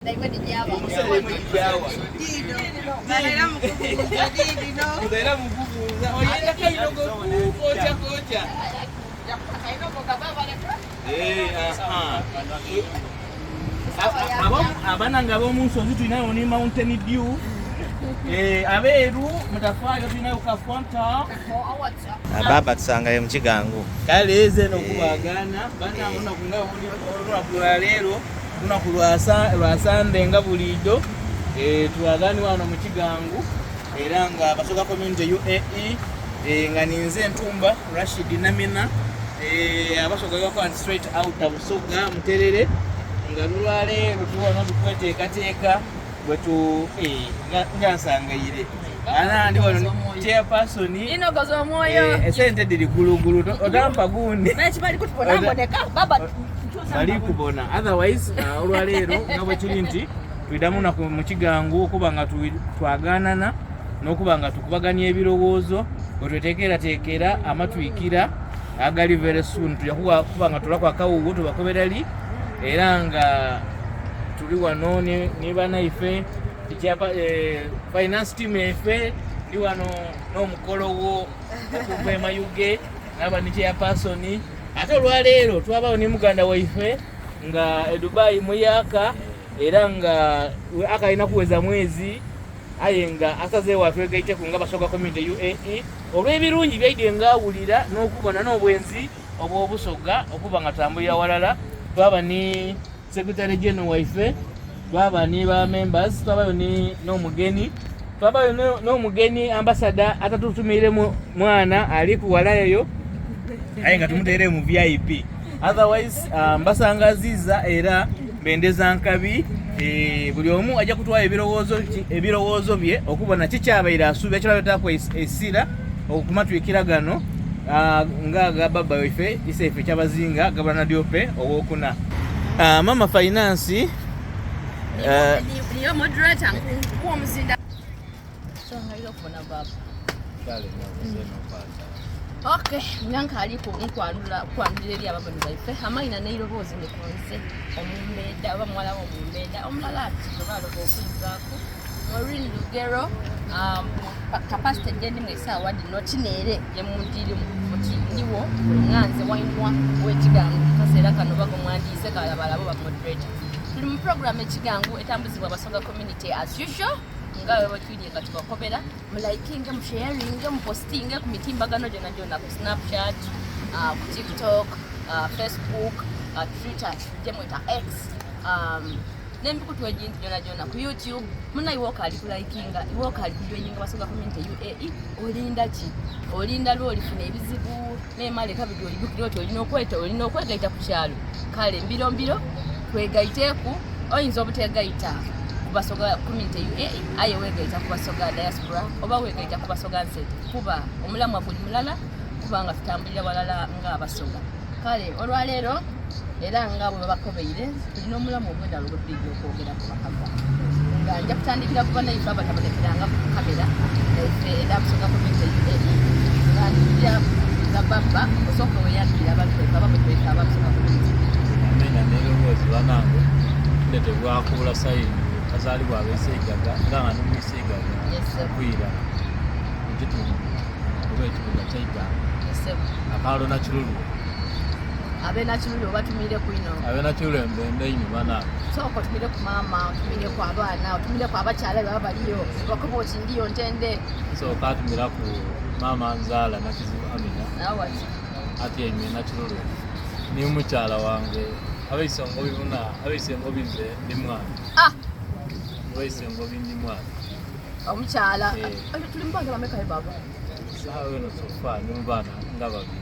Omusale imwe gigyawa. Era mukubuuza oyenda kainogo kukokya kokya. Eh, aha. Abanange ab'omu nsozi tulinayo ni Mountain Dew. Eh, abeeru mutafaayo tulinayo ka Fanta. Baba tusangayo mu kigango. Kale eze nokubagana bana olunaku nga olunaku lwa leero lunaku lwa Sande nga buliijo eh, twagani wano mu kigangu era nga Basoga Community UAE eh, nga ninze Ntumba Rashid Namina eh, Abasoga bakola straight out Busoga Muterere nga lulwaleero tuwano tukweteekateeka bwetu eh, nga nsangaire ana ndi wano chairperson inogoza omwoyo eh, esente dhiri gulugulu otampa gundi bali kubona otherwise uh, olwaleero nga bwekiri nti twiddamu naku mu kigangu okuba nga twagaanana n'okuba nga tukubaganya ebirowoozo bwetweteekerateekera amatwikira agali very soon tujja kuba nga tulaku akawuwo tubakobera li era nga tuli wano ne banaife eh, finance team yaife ndi wano n'omukolo wo okuva emayuge naba ni chairperson ate olwaleero twabawo ne muganda waife nga e Dubai muyaka era nga akalina kuweza mwezi aye nga asazeewo atwegaiteku nga Basoga Community UAE olw'ebirungi byaidye nga awulira n'okubona n'obwenzi obw'obusoga okuba nga tambulira walala twaba ni Secretary General waife twaba ni ba members twabayo ni n'omugeni twabayo n'omugeni ambassador atatutumiire mwana ali kuwala eyo aye nga tumuteere mu VIP otherwise uh, mbasangaziza era mbendeza nkabi eh, buli omu ajja kutwala ebirowoozo ebirowoozo bye okubona kikyabaire asuubira kyolabe essira okumatwikira gano ah, nga aga baba waife iseife kyabazinga gabula nadiope owokuna ah, mama finance eh, niyo moderator nkuwa omuzinda Okay, nga nkaali nkwanula kwanulira eri ababoni baife amayina n'eiroboozi ndikunze omumbeda oba muwala wo omumbeda omulala ati oba aloba okuyizaaku Maureen Lugero um, capacity gyendimu esaawa dino kineere gyemundirimu oti ndiwo nga nze wainwa wekigangu kaseera kano bago mwandiise kalabalabo ba moderator tuli mu program ekigangu etambuzibwa Abasoga community as usual nga webwetwiriye nga tubakobera mulikinge musharinge mupostinge ku mitimbagano gyona gyona ku snapchat uh, ku tiktok uh, facebook uh, twitter gyemweta x um, n'emikutu egindi gyona gyona ku youtube muna iwe okaali kulikinga iwe okaali kujoininga basoga community uae olinda ki olinda lwe olifuna ebizibu nemala ekabiri oidukire oti olina okweta olina okwegaita ku kyalo kale mbiro mbiro twegaiteku oyinza obutegaita kubasoga community uae aye wegaita kubasoga diaspora oba wegaita kubasoga nse kuba omulamwa guli mulala kubanga tutambulira walala nga abasoga Kale olwaleero era nga bwe babakobeire tulina omulamu ogw'endala ogwetulidde okwogera ku bakaga nga nja kutandikira ku banaife abatabonekeranga ku kamera naife era busoga community UAE nga nja nga babba osooka weyambira abantu baife abamutweka ababusoga community amena n'eroboozi banange ndetebwa kubula sayini azaalibwa abeseigaga era nga nomwiseigaga okwira mukitundu oba ekibuga kyaiganga akaalo nakirulu abe nakirulu obatumire ku ino abe nakirulu embende ino bana sooka otumire ku maama otumire ku abaana otumire ku abakyala baba baliyo bakuba oti ndiyo ntende sooka atumira ku maama nzaala nakizibu amina atyaime nakirulu ni mukyala wange abaisongo bibuna abaisengo bize ndi mwana ah! abaisengo bindi mwana omukyala eh. tuli mu baana bameka baba saawa eno sofa ndi mu baana nga babiri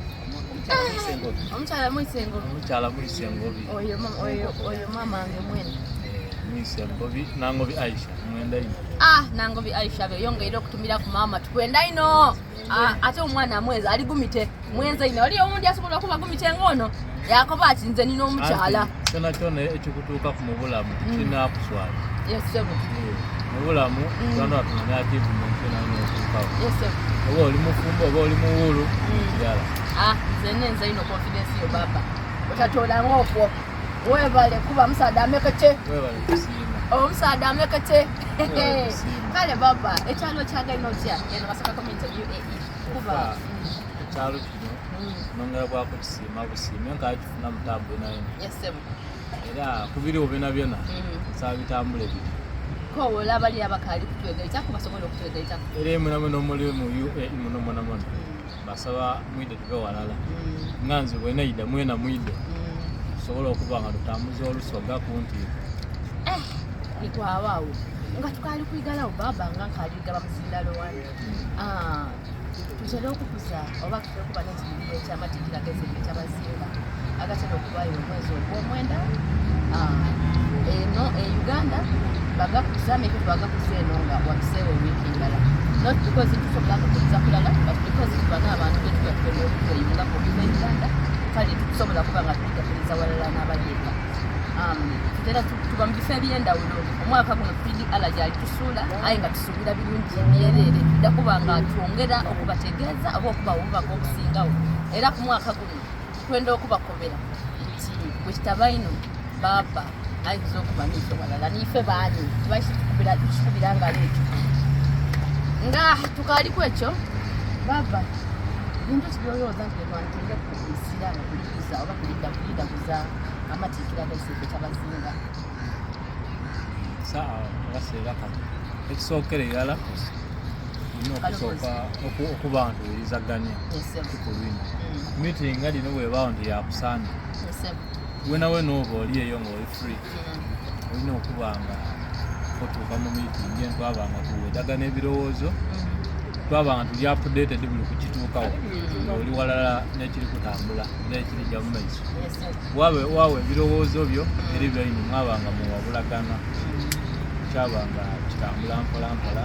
omukyala mwisengobi omukyala mwisengobi oyo oyo oyo mama wange mwene eh, mwisengobi nangobi aisha mwenda ino ah nangobi aisha beyongeire okutumira ku mama tukwenda ino ah, ate omwana mwenza ali gumite mwenza ino oli omundi asobola okuba gumite ngono yakoba ati nze nina omukyala kyona kyona ekikutuuka ku mubulamu mm. kinakuswaza yes sebo eh, mubulamu mm. kyona tumanya achievement kyona notuukawo yes sebo oba oli mufumbo oba oli muwulu mm. kirala ah nze nenze ino confidence yo baba otatolanga okwo webale kuba musaada amekeke webale kusiima. Omusaadha amekete. Kale baba, ekyalo kyagaine otya eno Masaka Community of UAE? Kuba ekyalo kino nongera bwakukisiima busiime nkakifuna mutabu yonayona. Yes, sebo. Era kubiriwo byona byona nsaba bitambule biti. Kowola abali abakaali kutwegaitako basobole okutwegaitako. Era mwena mwena omuli mu UAE muno mwona mwona basaba mwide tube walala nga nze bwenaida mwena mwide tusobole okuba nga tutambuza olusoga ku ntiiko. Nikwabaawo nga tukaali kwigalawo baba nga nkaali gaba muzindalo wano. Tutera okukuza oba tutera okuba n'ekibiriyo eky'amatikkira g'ekizibu ekyabazinga agatera okubaayo omwezi ogw'omwenda. Eno e Uganda bagakuza maybe twagakuza eno nga wabiseewo wiiki ndala, not because tusobola kukuza kulala but because tuba n'abantu betuba twenda okutweyungako okuva e Uganda, kale tusobola kuba nga tuligakuliza walala n'abali eka. Tutera tuba mu bifo eby'endawulo. Omwaka guno tulindi Allah gyali tusuula, aye nga tusuubira birungi byereere. Tujja kuba nga twongera okubategeeza oba okubawa obubaka obusingawo. Era ku mwaka guno twenda okubakobera nti bwe kitaba ino baaba ayinza okuba niife walala niife baani tukikubira ngalo ekyo nga tukaaliku ekyo. Baaba, bintu ki byolowooza nti byetwanditende ku nsira nga kulikuza oba kulidaguza amatikkira g'ekiseera ekyabazinga? Saa akaseera kano ekisookera irala olina okusooka okuba nga tuwulizaganya kikulu ino. Meeting nga lino bwebaawo nti yakusande, wena wena oba oli eyo nga oli free, olina okuba nga otuuka mu meeting eno. Twaba nga tuwedagana ebirowoozo, twaba nga tuli updated buli kukituukawo ng'oli walala n'ekiri kutambula era ekirijja mu maiso. Wawe ebirowoozo byo eri byaini, mwaba nga muwabulagana, kyaba nga kitambula mpola mpola,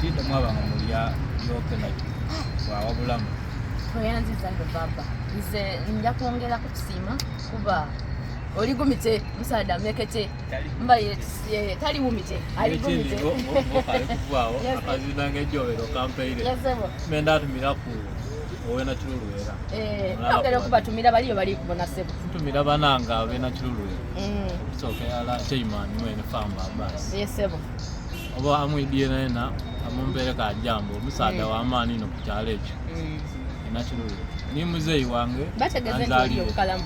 kida mwaba nga mulya lyoke nakyo wawabulamu. Tweyanziza ndo baba, nze nja kwongera kukusiima kuba oli gumite musaada mekete mbaye tali wumite ali ekindi gumite. Ngokale kuvaawo akazina ng'ejobero kampeire menda atumiraku owena kirulu era Ongera okubatumira baliyo bali kubona sebo. Ntumira bananga abena kirulu okusookera ala chairman mwene Famba Abbas. Yes, sebo. Oba amwidie naye amumpeere ka jambo, omusaadha w'amaani ino ku kyalo ekyo enakirulu, ni muzeeyi wange Bategeeze nti oli anzaalire obukalamu.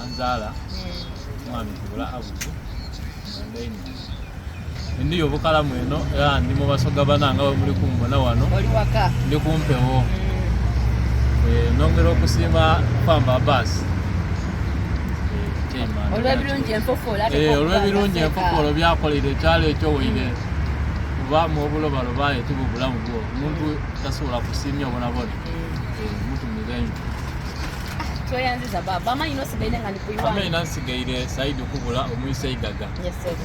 Anzaala mwami Kibula Abudu mwenda ino ndiyo obukalamu eno, era ndi mu basoga bananga bwe muli kumbona wano. Oli waka. Ndi kumpewo. Nongera okusiima Famba Abbas, chairman. Olw'ebirungi enfofoolo ate Olw'ebirungi enfofoolo byakolera ekyalo ekyo, waire kuba mu obulobaloba aye tiba obulamu bwo omuntu tasobola kusiimya bonabona. Mutumire nnyo. Tweyanziza baba, amanyi nosigaire nga ndikuyiwa. Amaina nsigaire Saidi Kubula omwisa Igaga. Yes, sebo.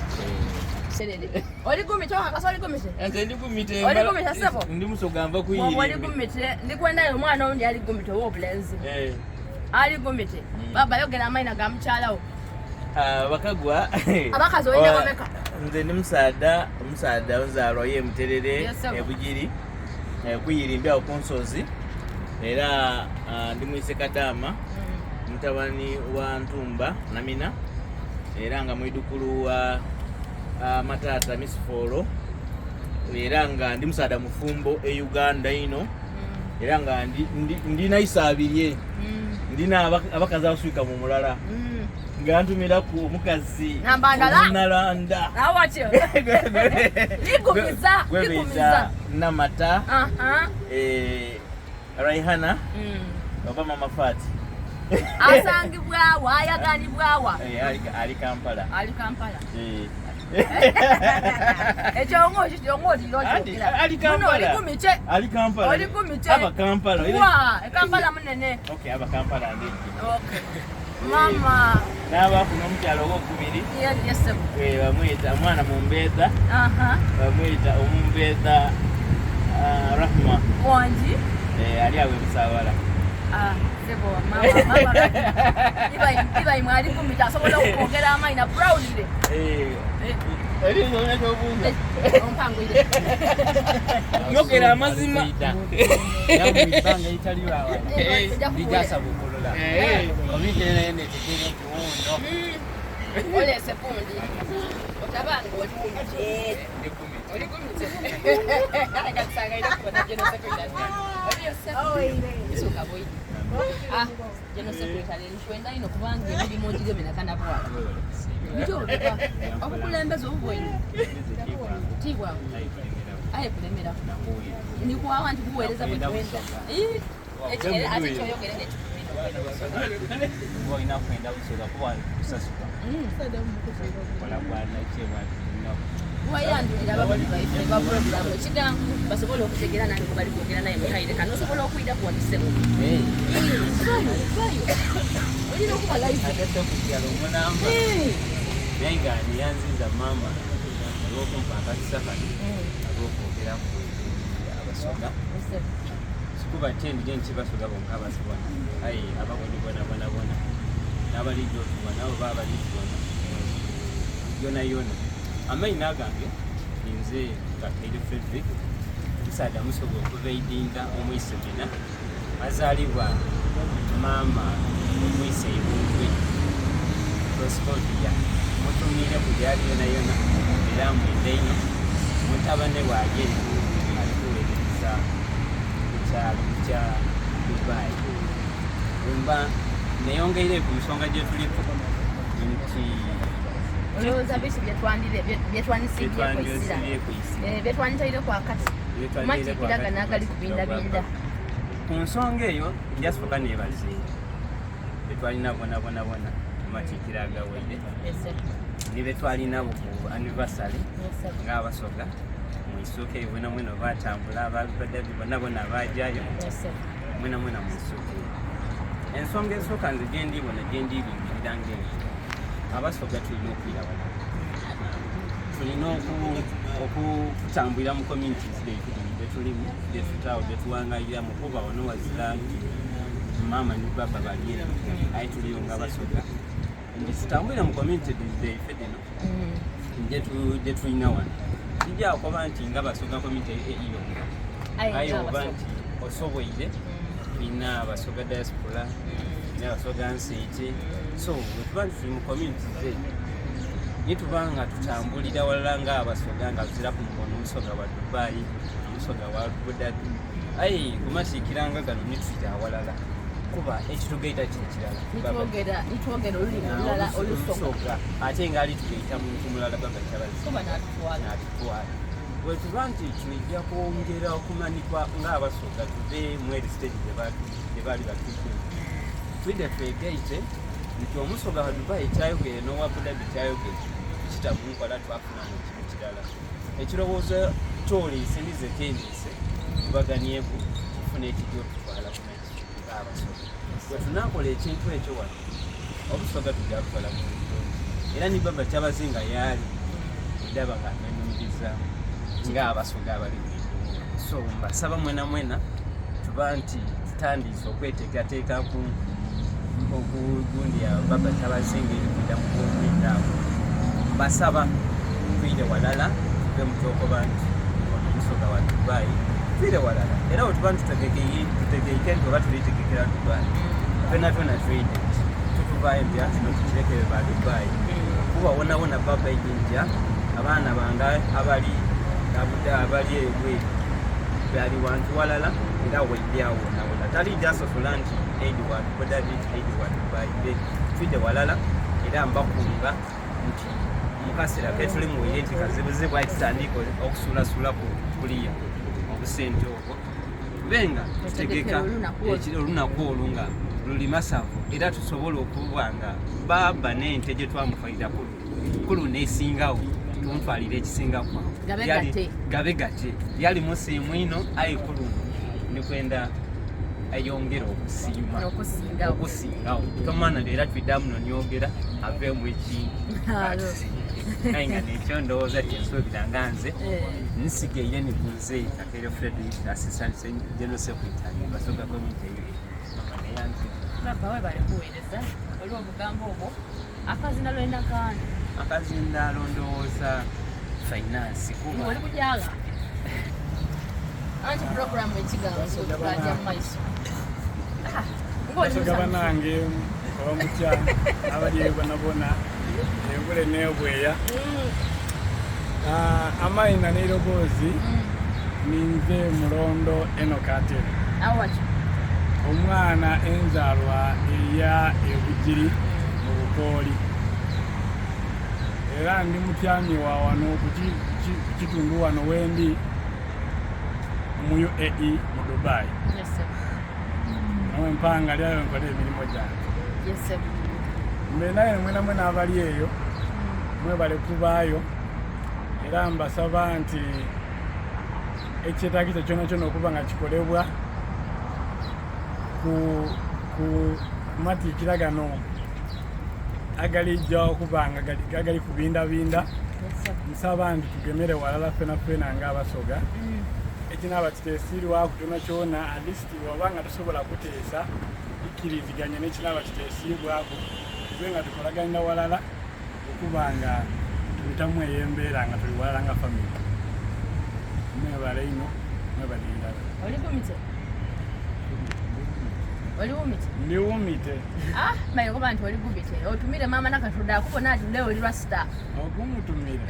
Serere. Oli gumite okakasa oli gumite? Nze ndi gumite. Oli gumite, sebo? Ndi musoga nva Bw'oba oli kuyirimbe. gumite, ndikwendayo omwana owundi ali gumite ow'obulenzi. Ali gumite. Baba, yogera amaina ga mukyalawo. Bakagwa. Abakazi olina bameka? Nze ndi musaadha, omusaadha onzaalwa ye Muterere Yes, sir. ebugiri kuyirimbe awo ku nsozi, era ndi mwise Kadaama, mutabani wa Ntumba Namina, era nga mwidukulu wa Matata Misifolo, era nga ndi musaadha mufumbo e Uganda ino, era nga ndina isaabirye, ndina abakazi abaswika mu mulala nga ntumiraku omukazi Namba ndala. Omunalanda. Awo watyo. Ligumiza, gwe ligumiza. beyita Namata Raihana oba Mama Fati. Asangibwawa, ayaganibwawa? Ali Kampala. Ali Kampala. Ekyo ng'okiryokira. Ali Kampala. Oli gumite. Ali Kampala. Oli gumite. Aba Kampala. Wa, e Kampala munene. Okay, aba Kampala ndejje. Okay. Mama. N'abaku n'omukyalo owokubiri. Yes, sir. Bamwita omwana Mumbeeda. Bamwita Omumbeeda Rahma. Wangi. Ali awo ebisawala. Ah, sebo, mama, mama. Iba imwe ali gumite asobola okwogera amaina proudly. Eri ekyobuuza. Ompangwire. Yogera amazima. Era mu ibbanga eritali lwawala lijasaba okulola obigerere netegere nti wuuno. Oleese gundi. Otabanga oli gumite. Oli gumite. Katusanga kubona General Secretary. Oli yourself. Isuka boy. Ah, General Secretary nkwenda ino kubanga emirimu ogigemera kana bwala. Bityo obuba obukulembeze obubwaine. Tibwangu. Aye kulemera. Ndikuwawa nti kuweereza bwe twenda. Ii, Ate kyoyogere nekikubira. Olina kwenda busoga kuba kusasuka. Kola bwanakyewa. Wayandulira ababali baife ba puroguramu ekigambo basobole okutegeera nange bwe bali kwogera naye mukaire kano osobola okwida ku wano ssebo. Olina okuba live. Ate sekukyalo omunamba. Naye nga niyanziza maama olw'okumpa akakisa kano olw'okwogera ku Abasoga. Sikuba kyendire nti Basoga bonka abasibona, aye ababoni bona bona bona n'abalijja otubona oba abalitubona yona yona. Amaina agange ninze Kakaire Frederick, omusaadha Musoga okuva Idinda omwisemena, azaalibwa maama omwise Ibungwe Proscovia. Mutumiire ku gyali yona yona era mwenda inho. Mutabane wange ali kuweereza ku kyalo kya Dubai. Mba neyongeire ku nsonga gye tuliku nti Olowooza biki byetwandisibyeko essira, byetwanditaireku akati matiikira gano agali kubindabinda? Ku nsonga eyo njasooka nebaze betwalina bona bona bona amatiikira agawaire ni betwalinabo ku anniversary ng'Abasoga mwisuuka eyo mwena mwena batambula ababadabi bona bona bajayo mwena mwena mwisuuka eyo. Ensonga esooka nze gyendibona gyendiringirira ng'enze Abasoga tulina okwira wala, tulina okutambulira mu communities zaife betulimu betutaawo betuwangaliramu, kuba wano wazira nti maama ni baba bali eno, aye tuliyo nga Abasoga nti tutambulire mu community zaife dhino gye tulina wano. Kijja kuba nti nga Basoga community eyo, aye oba nti osoboire tulina Abasoga diaspora, tulina Abasoga nsiiti. So bwetuba nti tuli mu community ze nituba nga tutambulira walala ng'Abasoga nga tuzira ku mukono Omusoga wa Dubai, Omusoga wa Abu Dhabi, aye kumatiikiranga gano nitwira awalala kuba ekitugaita kiri kirala. Nitwogera olulimi olulala Olusoga, ate nga ali tugaita muntu mulala baba kyabazi kuba natutwala. Natutwala. Bwetuba nti tujja kwongera okumanikwa ng'Abasoga tuve mu eri stage gye baali batuukemu, twidde twegaite nti Omusoga wa Dubai kyayogere n'owa Abu Dhabi kyayogere tukitamunkola twafuna mu kintu kirala. Ekirowoozo kyoliise ndize kyendiise tubaganyeku tufune ekijja otutwala ku maiso ng'Abasoga. Bwe tunakola ekintu ekyo wano, Obusoga tujja kutwala mu bulungi, era ni baba Kyabazinga yaali ndaba nga atwenyumiriza ng'Abasoga abali mu iddungu. So mbasaba mwena mwena tuba nti tutandiise okweteekateeka ku okugundi ya baba Kyabazinga eri kwida mu gwomwenda ago. Mbasaba twire walala, tuve mu kyokoba nti ono Omusoga wa Dubai, twire walala. Era bwe tuba nti tutegeike nti oba tulitegekera Dubai, twena twena twide tutuvaayo nti kino tukirekere ba Dubai, kuba wonawona baba ejinja abaana bange abali abali ebweru bali wantu walala era waidde awo wonawona tali jasosola nti Eid wa Abu Dhabi, Eid wa Dubai, twidde walala. Era mbakunga nti mukaseera ketuli muwire nti kazibuzibu, aye tutandika okusuulasula ku kuliya obusente obwo tube nga tutegeka olunaku olwo nga luli masavu, era tusobole okuba nga baaba n'ente gye twamufalira kulu nesingawo tumutwalira ekisingaku gabe gate yali musiimu ino, aye kuluno ndikwenda ayongere okusiima okusingawo. Tomana era twiddamu nonyogera aveemu ekintu, naye nga nekyo ndowooza kyensuubira nga nze nsigaire ni kunze Kakeere Frederick, Assistant General Secretary, Basoga Community eyo. Mama neyanze. Baba webale kuweereza olw'obugambo obwo. Akazinda lwenda kaani? Akazindaalo ndowooza finance kuba oli kujaga anti programu ekigambo tugajja mu maiso. Basoga banange, oba mutya abali eyo bonabona, engule nebweya. Ah, amaina n'eiroboozi ninze Mulondo Enock Atere. Omwana enzaalwa eya e Bugiri mu Bukooli. Era ndi mutyamye wa wano ku kitundu wano wendi mu UAE mu Dubai. Nawe mpanga lyayo nkola emirimu gyange. Mbenaye mwena mwena abali eyo mwebale kubaayo era mbasaba nti ekyetagisa kyona kyona okuba nga kikolebwa ku ku matiikira gano agalijja okuba nga agali kubindabinda nsaba nti tugemere walala fena fena nga abasoga mm. ekinaaba kiteesiirwaku kyona kyona at least waba nga tosobola kuteesa ikkiriziganya n'ekinaaba kiteesiibwaku tube nga tukolaganira walala okuba nga tubitamu ey'embeera nga tuli walala nga famire mwebale ino mwebale irala ndiwumite ah, maye kuba nti oli gumite otumire maama nakatudde akubona ati leo oli rasta okumutumira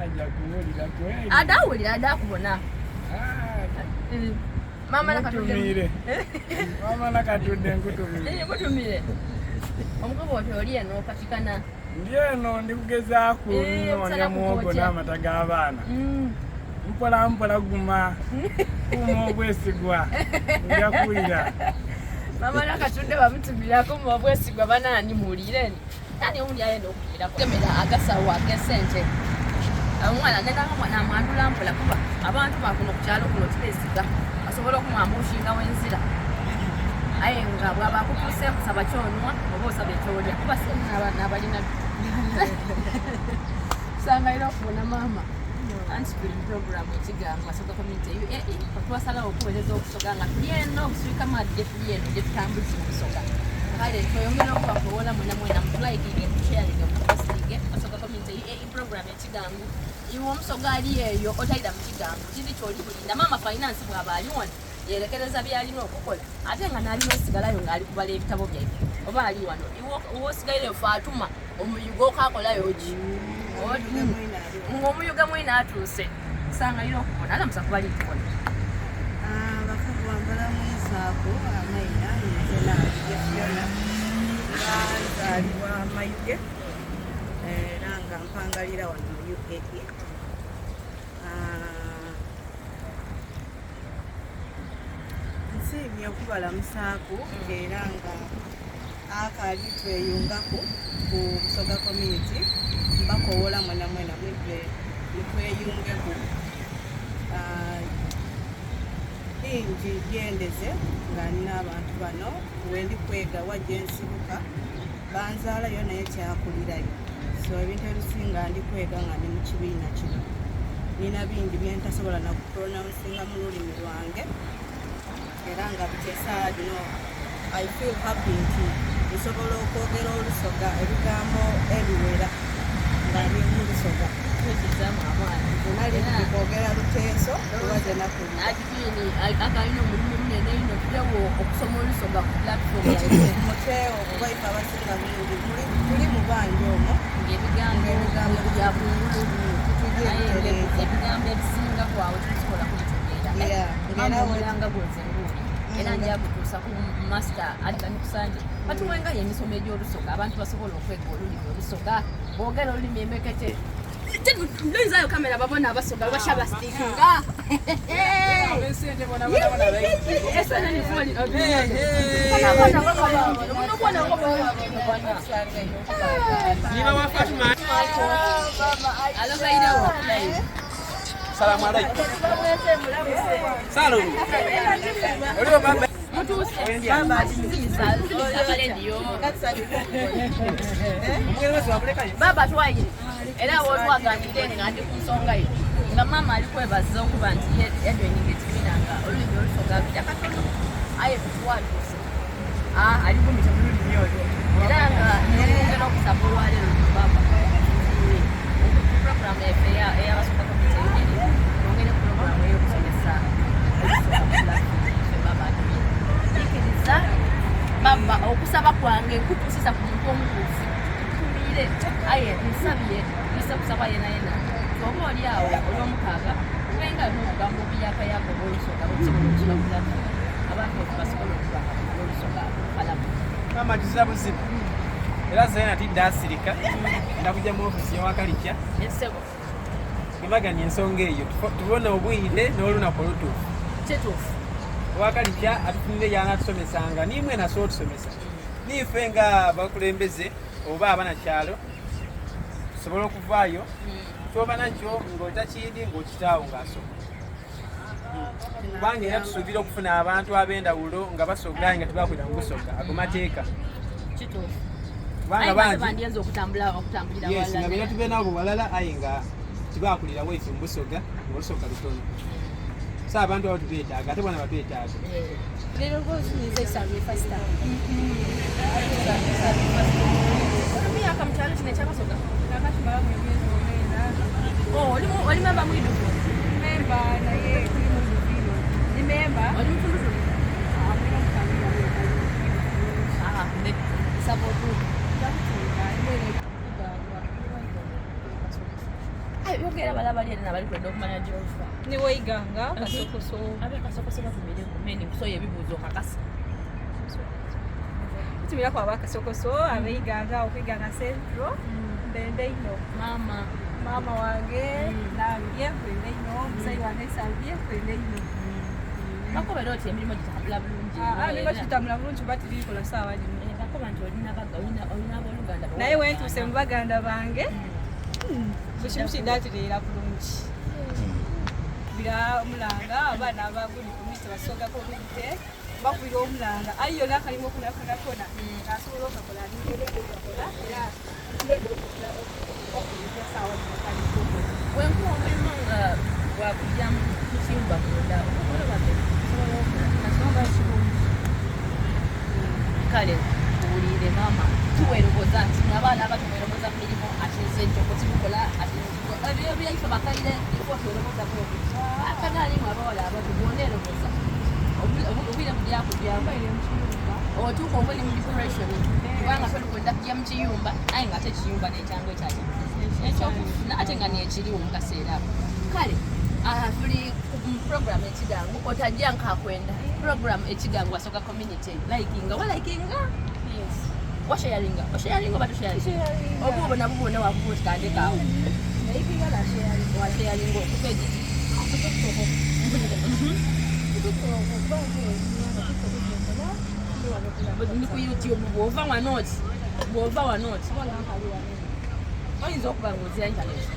ajja kuwulira kweli adawulira adakubona ah. Mama nakatudde. Mama nakatudde nkutumire. Eh, nkutumire. Omukubo oti oli eno opatikana. Ndi eno ndi kugezaaku eh, nnoonya muwogo n'amata g'abaana. Mm. Mpola mpola guma. Kuuma obwesigwa. Nja kuwulira. Mama nakatudde bamutumira kuuma obwesigwa banaani muwulire. Nani omundi ayenda okutumirako. Gemera agasawo ak'esente. Omwana ngenda namwandula mpola kuba abantu bakuno ku kyalo kuno tibesiga asobola okumwambushinga wenzira aye nga bwaba akutuuse kusaba kyonwa oba osaba ekyolya kuba nabalina sangaira okubona maama anti tuli mu programu ekigambo Asoga community UAE twasalawo okuweereza obusoga nga tuli eno obusuika maadi gye tuli eno gye tutambuza obusoga kale tweyongera okubakowola mwena mwena mutulayikinge mutusharinge mutupostinge Asoga community UAE program ekigambo iwe omusoga ali eyo otayida mu kigambo kiri kyoli kulinda maama finance bwaba ali wano yerekereza byalina okukola ate nga nalina osigalayo ngaali kubala ebitabo byaife oba ali wano iwe osigaire Fatuma omuyuga okakolayo ki ng'omuyuga mwene atuuse sangalira okubona alamusa kubali tubona abakugu bambalamwizaako amaina nze Nabirye Fiona nga nzaalibwa Mayuge era nga mpangalira wano mu UAE. Ah, nsiimye okubalamusaaku era nga akaali tweyungaku ku Busoga community mbakowola mwena mwena mwidde mutweyungeku. Ah, bingi byendeze nga nina abantu bano wendi kwega wa gyensibuka banzaalayo naye kyakulirayo so ebintu ebisinga ndi kwega nga ndi mu kibiina kino nina bingi byentasobola nakupronouncinga mu lulimi lwange era nga bukyesaawa dino I feel happy nti nsobola okwogera olusoga ebigambo ebiwera nga biri mu lusoga twekizamu amaanyi nali kwogera luteeso kuba gye nakulira admin akalina omulimu munene ino tutewo okusoma olusoga ku platform yaife muteewo kuba ife abasinga bingi tuli mu banja omwo ng'ebigambo Ng'ebigambo bya kungulu tutujja aye ebitereeza ebigambo ebisinga kwawe tubisobola kubitegeera Yeah, mama ng'era we- omulanga gwoze nguuli era nja kutuusa ku master Adlan Kusanje batuwengayo emisomo egy'olusoga abantu basobola okwega olulimi olusoga boogera olulimi emekete Ndoizayo kamera babona abasoga bashabasitinga Niba wa Fatuma. Salamu alaikum. Salu. Oliwo baba. Baba twayire era wotwagambire nga ndi ku nsonga yo nga maama ali kwebaza okuba nti yajoininga ekibiina nga olulimi olusoga lujja katono aye tuwatuuse ali gumite mu lulimi olwo era nga neyongera okusaba olwaleero baba programu yaffe ey'abasoga community UAE twongere programu ey'okusomesa olusoga ku platform yaffe baba atumire ikiriza baba okusaba kwange nkutuusiza ku muntu omutuufu tumiire aye nsabye nise kusaba yena yena. Lwomukaaga tubenga n'obugambo obuyakayaka obw'Olusoga obusobola okutulabulamu abantu baffe basobole okuba nga bamala Olusoga olukalamu. Maama kizira buzibu era Zaina tidda asirika ndakujja mu ofiisi y'owakalikya Essebo. Gemaganya ensonga eyo tubone obwire n'olunaku olutuufu. Kituufu. Owakalikya atufunire y'anatusomesanga nimwe nasobola otusomesa niife nga abakulembeze oba abanakyalo tusobola okuvaayo kyoba nakyo ng'otakiidi ng'okitaawo ng'asoma kubanga era tusuubira okufuna abantu ab'endawulo nga basoga nga tebakwira mu busoga ago mateeka Kituufu. kubanga Aye bangi bandyenza okutambula okutambulira yes nga walala. bera tube nabo walala aye nga tibakulira waife mu busoga ng'olusoga lutono so abantu abo tubeetaaga ate bona batwetaaga Leero nze Isabye Pasita. Emyaka mu kyalo kino ekyabasoga. Nakakimalamu emyezi omwenda. Oh, oli mu- oli memba mwidufu. Memba naye tuli mu lubiro. Ndi memba. Oli mutundutundu. Ah, ne nsaba otuuke. Aye, yogera balaba ali eri nabali kwenda okumanya gy'ova. Niweiganga kasokoso. Abe kasokoso batumire ku meni nkusoya ebibuuzo okakasa. Tumirako abakasokoso abeiganga okwiganga central. Mbende ino. Maama. Maama wange nabye kwenda ino. Omusayi wange Isabye kwenda ino. Bakobera oti emirimu gitambula bulungi. Ah, niba kitambula bulungi kuba tibikola saawa gino. Eh, bakoba nti olina baga olina olina abooluganda. Naye wentuuse mu baganda bange buli kimu kindatereera bulungi bira omulanga abaana abaguli ku miti basogako obuyite bakubira omulanga ayi yona akalimu okunakonakona asobola okakola nikola era saawa zino kaliko Wenkuwa omulimu nga gwakujja mu kiyumba munda okukola bambe osobola okukola. kasonga kirungi Kale tuwulire maama tuweroboza nti abaana abato mweroboza mu mirimu ate nze enjoko tibukola ate ebyo byaife bakaire ifo tweroboza akanaalimu abawala abato bwoneeroboza obwire budyakujyamu otuuka oba oli mu depression kubanga tolikwenda kujja mu kiyumba aye nga ate ekiyumba nekyangu ekyaki ekyokufuna ate nga nekiriwo mu kaseera ako kale aha, tuli ku program ekigangu otajja nkakwenda program ekigangu asoka community likinga walikinga washaringa osharinga oba tosharinga oba obona bubona wakuba otandikaawo nayikinga nasharinga washaringa okupa egiti ni ku youtube bwova wano oti bwova wano oti oyinza okuba nga ozira internet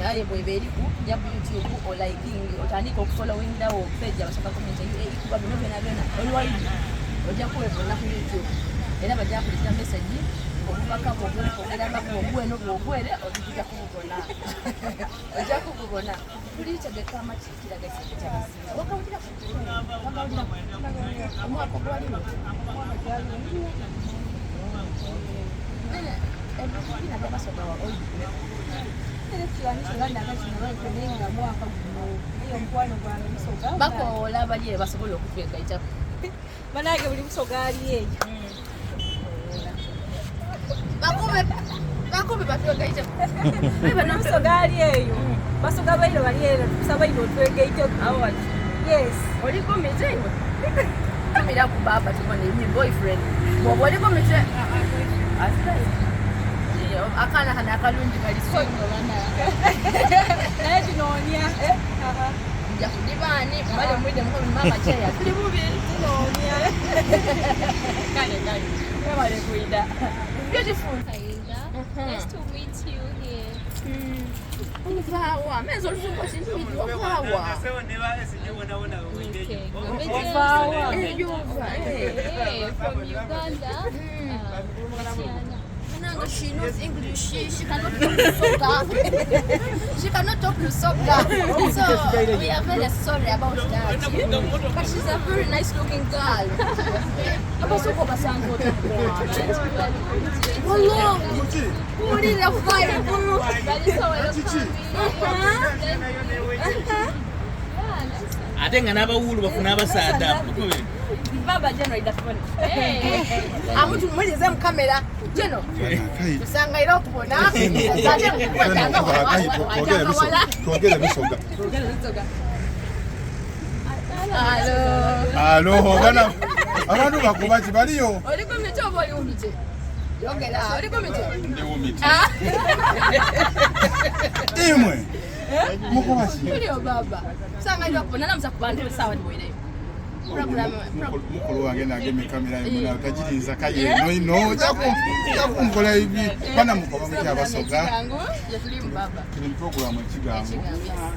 aye bweba eriku ja ku youtube oliking otandika okufollowingirawo page abasoka community UAE kuba bino byona byona olwaidi ojja kuwebona ku youtube era bajja kuleetera message obubaka bwogwogerangako obweno bwogwere otujja kububona ojja kububona tulitegeka amakiikira gasekekyabasinga wakawulira wakawulira omwaka ogwaliwo ebibiina byabasoga wa bakoola bali eyo basobola okutwegaitako banange buli musoga ali eyo bakube bakube batwegaiteko musoga ali eyo basoga bairo bali eyo tusaba ino otwegaiteko yes oli komite iwe tumira ku baba tubone ni boyfriend bwoba oli komite akaana kano akalungi kali singo naye tunoonya nja kudibaani mubale mwide mukono mama cheya tuli bubi tunoonya kale kale webale kuyida beautiful Nice to meet you here. Ovaawa amezi oluzungu okintumidde ovaawa Ovaawa. Eyova. Hey, from Uganda. Tiana. Munange, she knows English. She cannot talk Lusoga. She cannot talk Lusoga. So we are very sorry about that. But she's a very nice looking girl. Abasoko basanze otya Wallah. Kuwulira vibe. That is so welcoming. Yeah, nice. ate nga n'abawuulu bafuna abasaada Baba General the phone. Hey. Amutu muwulirize mu kamera. Geno. Tusangaire okubona. Twogere bisoga. Alo. Alo, bana abantu bakuba ki baliyo? Oli kumiti oba oli wumite? Yogera, oli kumiti? Ndi wumite. Imwe. Mukuba ki? Tuliyo baba. Tusangaire okubona namusa ku bantu essaawa diweireyo. Mukulu wange nagema ekamera yona tagirinza kaye eno ino jakunkola ibi bana mukoba mutya abasoga tuli mu puroguramu ekigango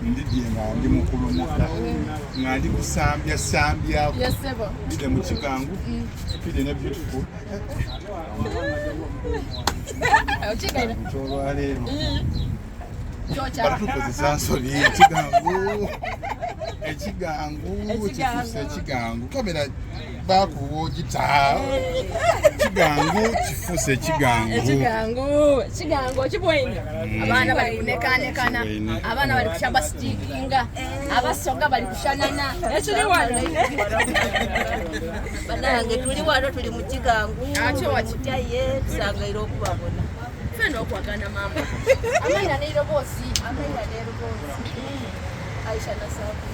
ndidye nga ndi mukulu muka nga ndi kusambya sambyako ndidye mu kigango twidye ne beautiful kyolwaleero Batukozesa nsobi ekigangu ekigangu kifuuse ekigangu kamera bakuwa ogita kigangu kifuuse ekigangu ekigangu kigangu okibwaine abaana bali kunekanekana abaana bali kushaba sitikinga abasoga bali kushanana ekiri wano Banange tuli wano tuli mu kigangu mutyaye tusangaire okubabona Ffenna okwagana maama. Amaina n'eiroboosi. Amaina n'eroboosi. Aisha Nasaku.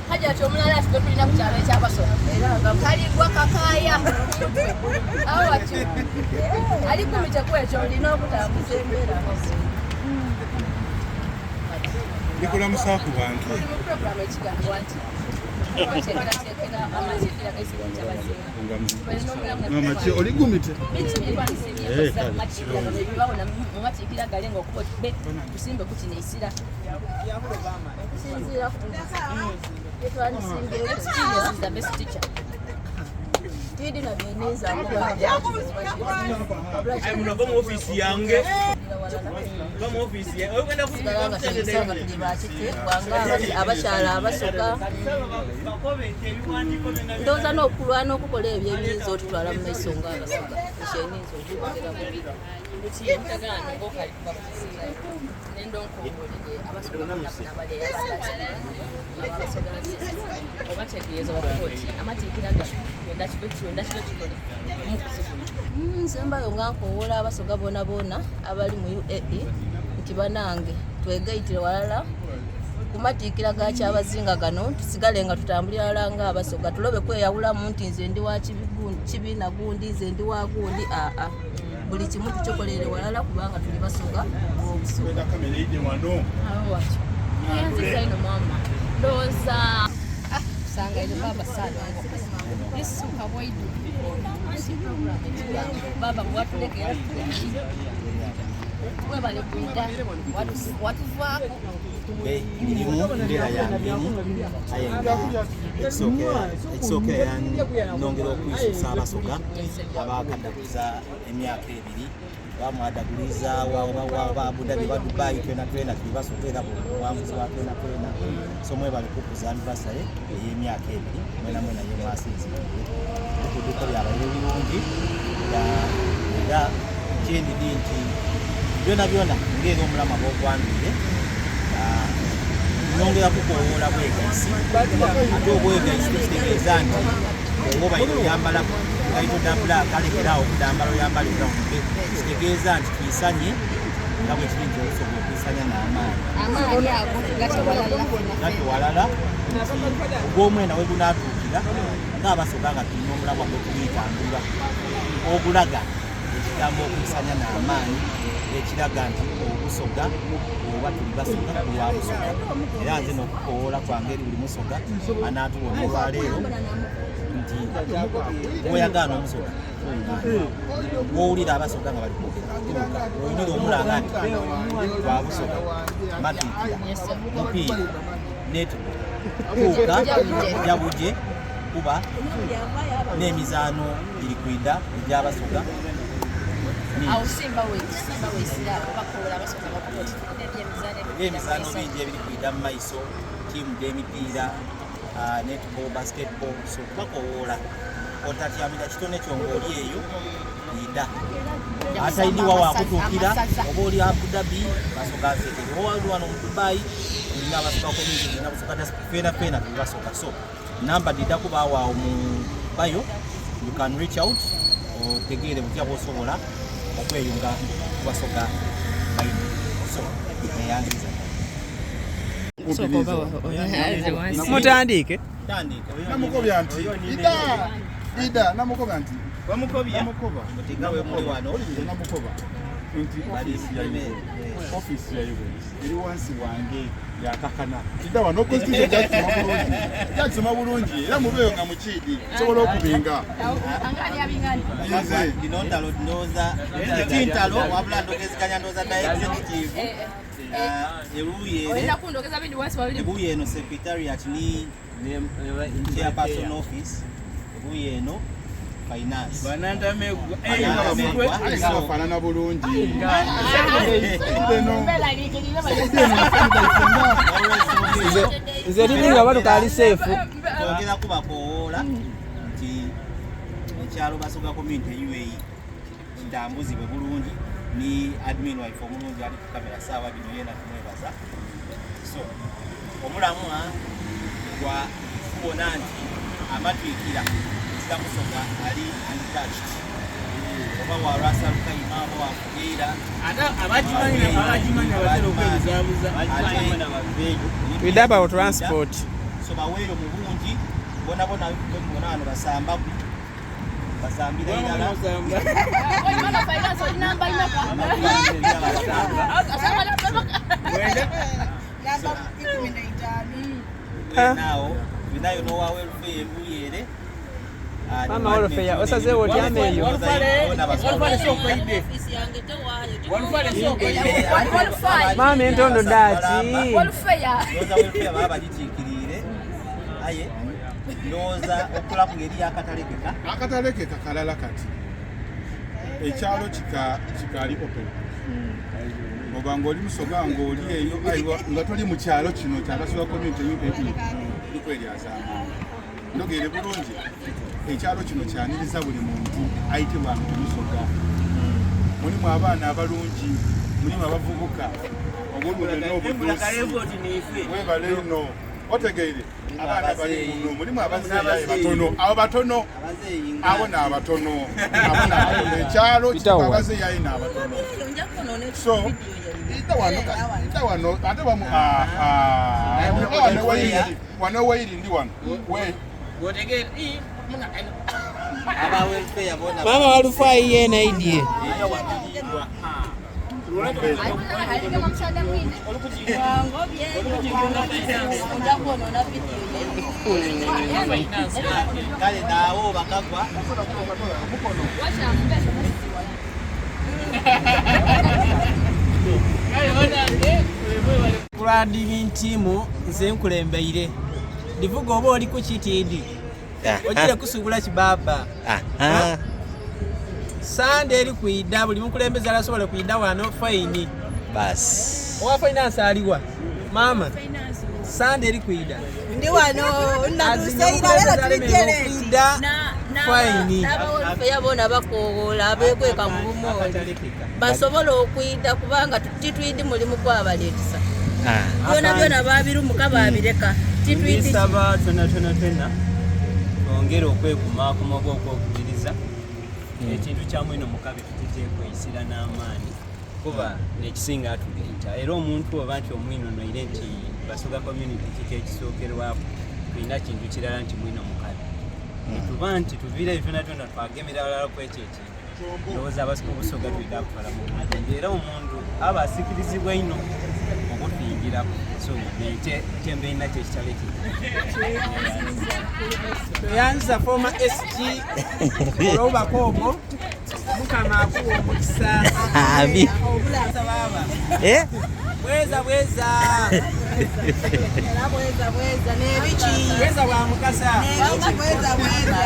Hajati omulala ati gwe tulina ku kyalo ekyabasoga. Kaligwa kakaaya. Awo ati ali ku miteko ekyo olina okutambuza embeera. Ndikulamusa ku bantu. Tuli mu puroguramu ekigambo nti oteekerateekera amateekera g'ekigo ky'abazinga. Mama ki oli gumite? Mumatiikira gale nga okuba be tusimbe ku kino esira. Okusinziira ku byetwandisimbyeyo. Experience is the best teacher. Tidi na byeninza kuba. Aye muno va mu ofiisi yange. Va mu ofiisi yange. Ogenda Sigala nga tulisanga tuli bakitiibwa nga abakyala abasoga. Ndowooza n'okulwana okukola ebyo ebiyinza otutwala mu maiso nga abasoga. Ekyo eninza okwogera bubi. Nsembayo nga nkowoola abasoga boona boona abali mu UAE nti banange twegaitire walala ku matiikira ga Kyabazinga gano tusigale nga tutambulira walala nga abasoga tulobe kweyawulamu nti nze ndi wa kibiina gundi nze ndi wa gundi aa buli kimu tukikolere walala kubanga tuli basoga b'obusoga. Yanziza ino mama. Ndowooza kusanga ino baba salongo. Isuka bwaidu. Baba bwatulekera webale kwida watuvaako Mirimu mbeera ya mirimu aye nga ekisookera nongera okwisusa abasoga abakadaguza emyaka ebiri bamwadaguliza oba Abu Dhabi oba Dubai twena twena tuli basoga era buwanguzi bwa twena twena so mwebale kukuza anniversary ey'emyaka ebiri mwena mwena yemwasinziridde ebikuduko byabaire birungi era kyendidi nti byona byona ngaera omulama bwokwambire nyongera kukowoola bwegaisi ate obwegaisi tekitegeeza nti oba obaire oyambala ngaito da black alekerawo okudambala oyambala brown kitegeeza nti twisanye nga bwe kiri nti okusobola okwisanya n'amaanyi gatte walala ogw'omwenda we gunaatuukira ng'abasoga nga tulina omulamwa gwe tulitambulira ogulaga ekigambo okwisanya n'amaanyi ekiraga nti obusoga oba tuli basoga kulwa busoga era nze n'okukowoola kwange eri buli musoga anaatubona olwaleero nti bw'oyagaana omusoga wowulira abasoga nga bali kwogera tuuka owulira omulanga nti gwa busoga matiikira mupiira netball tuuka jabuje kuba n'emizaano giri kwida egy'abasoga awo simba simba weesira bakola abasoga bakola emizaano bingi ebiri kwida mu maiso tiimu d'emipiira netball basketball so bakowoola otatyamira kitone kyo ng'oli eyo ida ataidiwa wakutuukira oba oli Abu Dhabi basoga nsekere oba oli wano mu Dubai olina abasoga community olina busoga diaspora feena feena tuli basoga so namba dida kubaawo awo mu bio you can reach out Otegeere butya bw'osobola okweyunga ku Basoga baino. So, neyanziza. Mutandiike. Namukobya nti ida ida namukobya nti Wamukobya? Namukoba. Oliriza namukoba nti ofiisi yaibwe ofiisi yaibwe eri wansi wange yakakana ida wano constitution jakisoma bulungi jakisoma bulungi era mubeeyo nga mukiidi nsobola okubinga Nze dino ntalo ndowooza ti ntalo wabula ndogezeganya ndowooza na executive eruuyi ere Olina kundogeza bindi wansi wabiri. ebuuyi eno secretariat ni chairperson office ebuuyi eno finance Banantamegwa. Aye nga bafaanana bulungi. Nze tiri nga batukaali seefu. Twogera kubakowoola nti ekyalo Basoga community UAE kitambuzibwe bulungi ni admin waife omulungi ali ku kamera saawa bino yena tumwebaza. So omulamwa gwa kubona nti amatwikira ezira Musoga ali untouched oba wa Ras Al Khaimah oba wa Fujairah. Ate abakimanyi abakimanyi abatera okwebuzaabuza. We about transport. So baweeyo mu bungi bona bona bona wano basambaku basambira irala. Mama finance oli namba imeka? Namba 15. Naawo binayo n'owa welfare ebuuyi ere. Mama welfare, osazeewo otya ameeyo? Ofiisi yange tewaayo. Maama entondo ddaaki? Ndowooza welfare baba bagikiikiriire aye ndowooza okulaku ngeri yakatalekeka. Akatalekeka kalala kati ekyalo kikaali open oba ng'oli Musoga ng'oli eyo ayiwa nga toli mu kyalo kino kyabasoga community UAE likweryazaamaanyi ndogeere bulungi ekyalo kino kyaniriza buli muntu ayitibwa nga Omusoga. Mulimu abaana abalungi, mulimu abavubuka obulungi n'obuduusi. Webale ino otegeire abaana bali muno mulimu abazeeyi batono abo batono abo naabatono abo naabatono ekyalo kirimu abazeeyi naabatono. So ida wano ida wano ate bamu wano weyiri wano weyiri ndi wano we Maama walufaayi yeena idye. Kale naawo bakagwa. Kulwadini ntiimu nze nkulembeire ndivuga oba oli ku kitiidi ogire kusuubula kibaaba sande eri kwida buli mukulembeze alasobola kwida wano faini basi owa finance aliwa mama sande eri kwida Ndi wano natuseira lero tulijere. kwida faini N'abawolufeya bona bakowoola abeekweka mu bumooli basobole okwida kubanga titwidi mulimu gwabaleetesa byona byona babirumuka babireka titwidi. Ndisaba twena twena twena twongere okwekumaakuma oba okwekubiriza ekintu kya mwino mukabi tutiteekweyisira n'amaanyi kuba nekisinga atugaita era omuntu oba nti omwino noire nti Basoga community kiki ekisookerwako tulina kintu kirala nti mwino mukabi tuba nti tuviire byona twena twagemera walala ku ekyo ekintu ndowooza Obusoga tulina kutwala mu bulungi era omuntu aba asikirizibwa ino okutuyingirako so kyembeina kyekitalo ekyo. Tweyanziza former SG olw'obubaka obwo Mukama akuwa omukisa. Ami. Baaba. Eh? Bweza bweza. Era bweza bweza n'ebiki. Bweza bwa Mukasa. N'ebiki bweza bweza.